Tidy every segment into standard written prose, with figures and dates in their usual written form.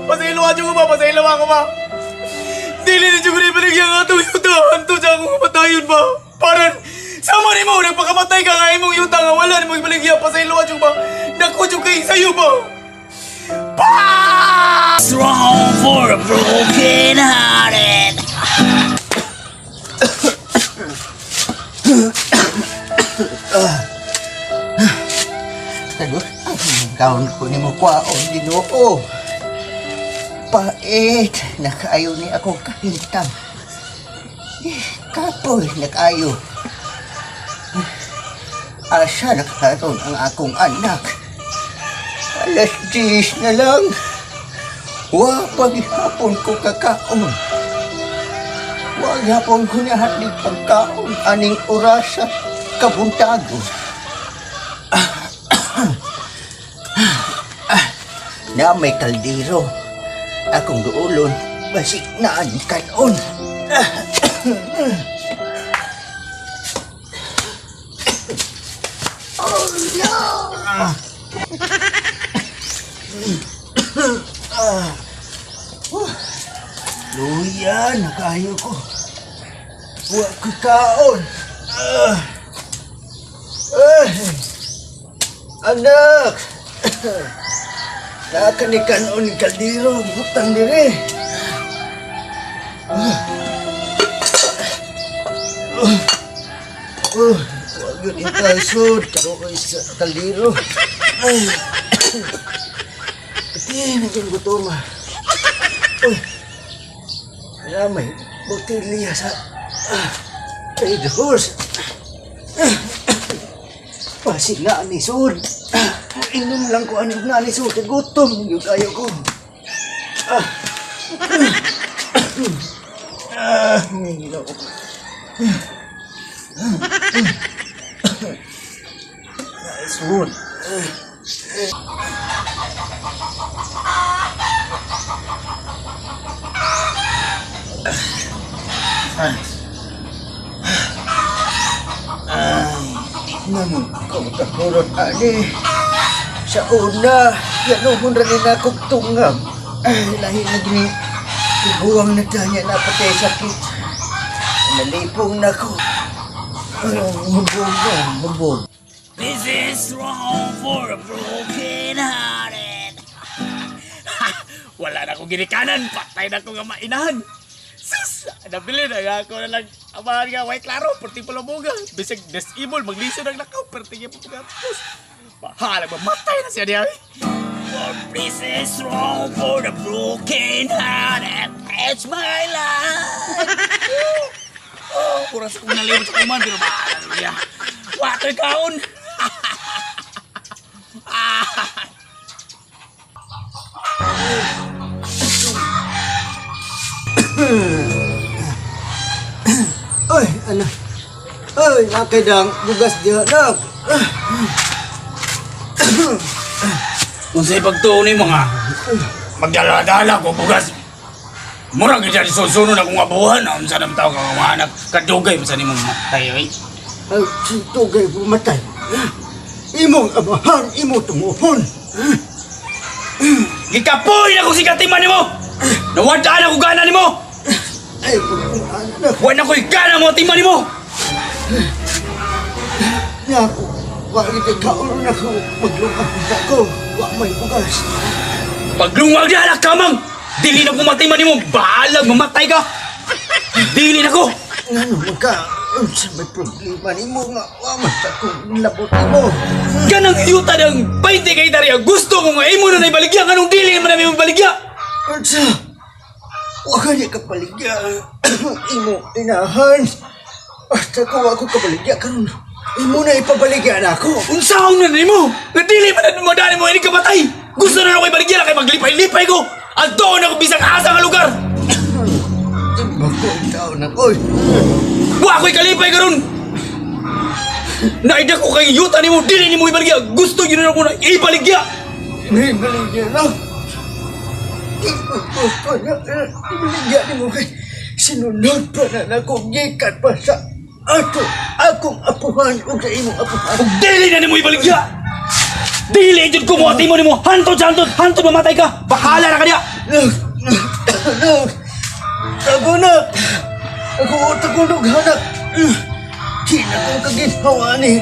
Pasaylo jud ko ba, pasaylo ako ba. Dili na jud ko ibaligya ang atong yuta. Hantod sa akong kamatayon ba. Paran, sama nimo nagpakamatay ka nga imong yuta nga wala nimo ibaligya. Pasaylo jud ba. Dako jud kay sayo ba. Pa! Strong for a broken hearted. Kaon ko ni mo kwaon, Ginoo. Pait, nakaayo ni ako kahintang. Eh, kapoy, nakaayo. Asa nakaroon ang akong anak? 10:00 na lang. Wa paghapon ko kakaon. Wa gihapon ko nihatlig pagkaon aning orasa kabuntago. Na may kaldero. Akong duulon, basig naan kanon. Oh no! Luya, nakayo ko. Wa ko kaon. Ah. Ah. Anak! Nakanikan ni kaldero, butang dire. Oh, oh, wag yun intasod, karo ko sa kaldero. Ay, iti, naging gutom ah. Uy, wala may botilya sa Red Horse. Pasig na ni Sud. Inom lang ko ano na ni Sud. Gutom yung kayo ko. Ah. Ah, nangihilo ko. Sud. Namun ko kahurot ani. Sa una, yanuhon ra ni akong tungam. Ay, lahi na gini. Tiguang na tanya na patay sakit. Nalipong na ko. Hubog na, hubog. This is strong for a broken hearted. Wala na akong ginikanan, patay na ako nga mainahan. Sus! Nabili na nga ako na lang. Amahan nga, way klaro, perti palabuga. Bisag disable, maglisod ang lakaw, perti nga pagkatapos. Bahala, mamatay na siya niya. For this is strong for the broken hearted. It's my life. Oh, oras akong nalimot sa kuman, pero bahala na niya. Water kaon. Ay, ano? Ay, nakidang bugas diha, nak. Unsay pagtuon ni mga magdala-dala ko bugas. Murag gyud susunod akong abuhan, unsa nang tao ka mga anak kadugay man sa nimong matay oy. Ay, tugay bumatay. Imong amahan, imong tunguhon. Gikapoy na ko si katiman nimo. Nawadaan ako gana nimo. Ay, anak. Wa na ko'y gana mo timan nimo. Nako, wa gid kaon na ko maglungag na ko. Wa may bugas. Paglungag na anak kamang. Dili na ko matiman nimo, bahalag mamatay ka. Dili na ko. Ngano man ka? Unsa may problema nimo nga wa man ta ko labot nimo. Ganang yuta ng 20 kay Daria. Gusto ko nga imo na naibaligya nganong dili man nami mabaligya. Unsa? Wa ka ni kapaligya. Imo inahan. Basta ko wa ko kabaligya karon. Imo na ipabaligya na ako. Unsaon na nimo? Nga dili man na madani mo ini kamatay. Gusto na ako ibaligya na kay maglipay-lipay ko. Adto na ko bisag asa nga lugar. Bako taon na ko. Wa ko'y kalipay karon. Naida ko kay yuta nimo dili nimo ibaligya. Gusto gyud na ako na ibaligya. May baligya na. Di ko gusto na ibaligya nimo kay sinunod pa na nako gikan pa sa ato akong apuhan ug sa imong apuhan. Ug dili na nimo ibaligya. Dili jud ko mo ati mo nimo. Hantod sa hantod, hantod mamatay ka. Bahala na kaniya. Nak! Nak! Tago na! Ako tagunog hanak! Di na kong kaginhawa ni.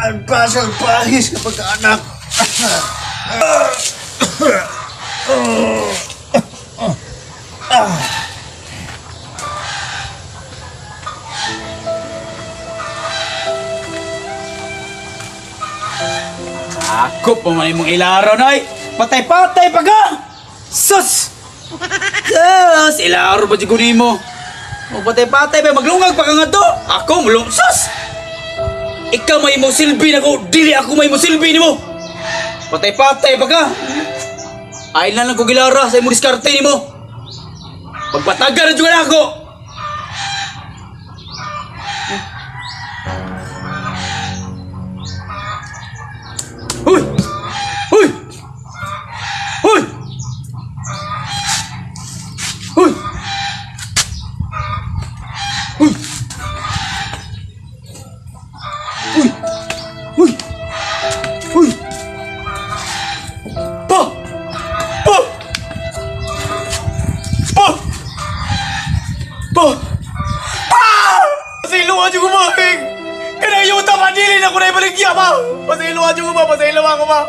Ang pasal pahis kapag anak. Ako pa man imong ilaro nay. Patay-patay pa ka. Sus! Sus! Ilaro ba jud nimo? O patay-patay pa maglungag pa ka nga to. Ako mulong sus! Ikaw may mo silbi nako, dili ako may mo silbi nimo. Patay-patay pa ka. Ay na lang ko gilara sa imong diskarte nimo. Pagpatagal na jud ka na ako. Hoy! Hoy! Hoy! Hoy! Hoy! Hoy! Hoy! Hoy! Pa! Pa! Pa! Pa! Pa! Pasailuan niyo kumahig! Kanang yuta pa, dili na ko na ibaligya pa! Pasailuan niyo kuma, pasailuan ko pa!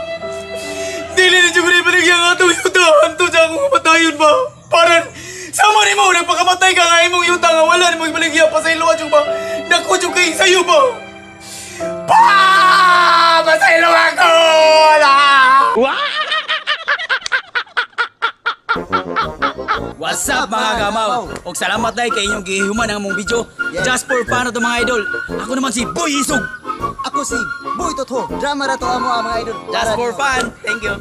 Dili na jud ko na ibaligya nga atong yuta! Anto siya akong kamatayon ba? Parang, sama ni mo, nagpakamatay ka nga imong yuta nga wala ni mo ibaligya, pasailuan niyo ba? Naku jud kay sayo ba? Pa! Pasailuan ko! Ah! What's up, mga kamaw? Og salamat dahil kay inyong gihihuman ang among video. Just for fun na to, mga idol. Ako naman si Boy Isog. Ako si Boy Totho. Drama ra to amo ang mga idol. Just for fun. Thank you.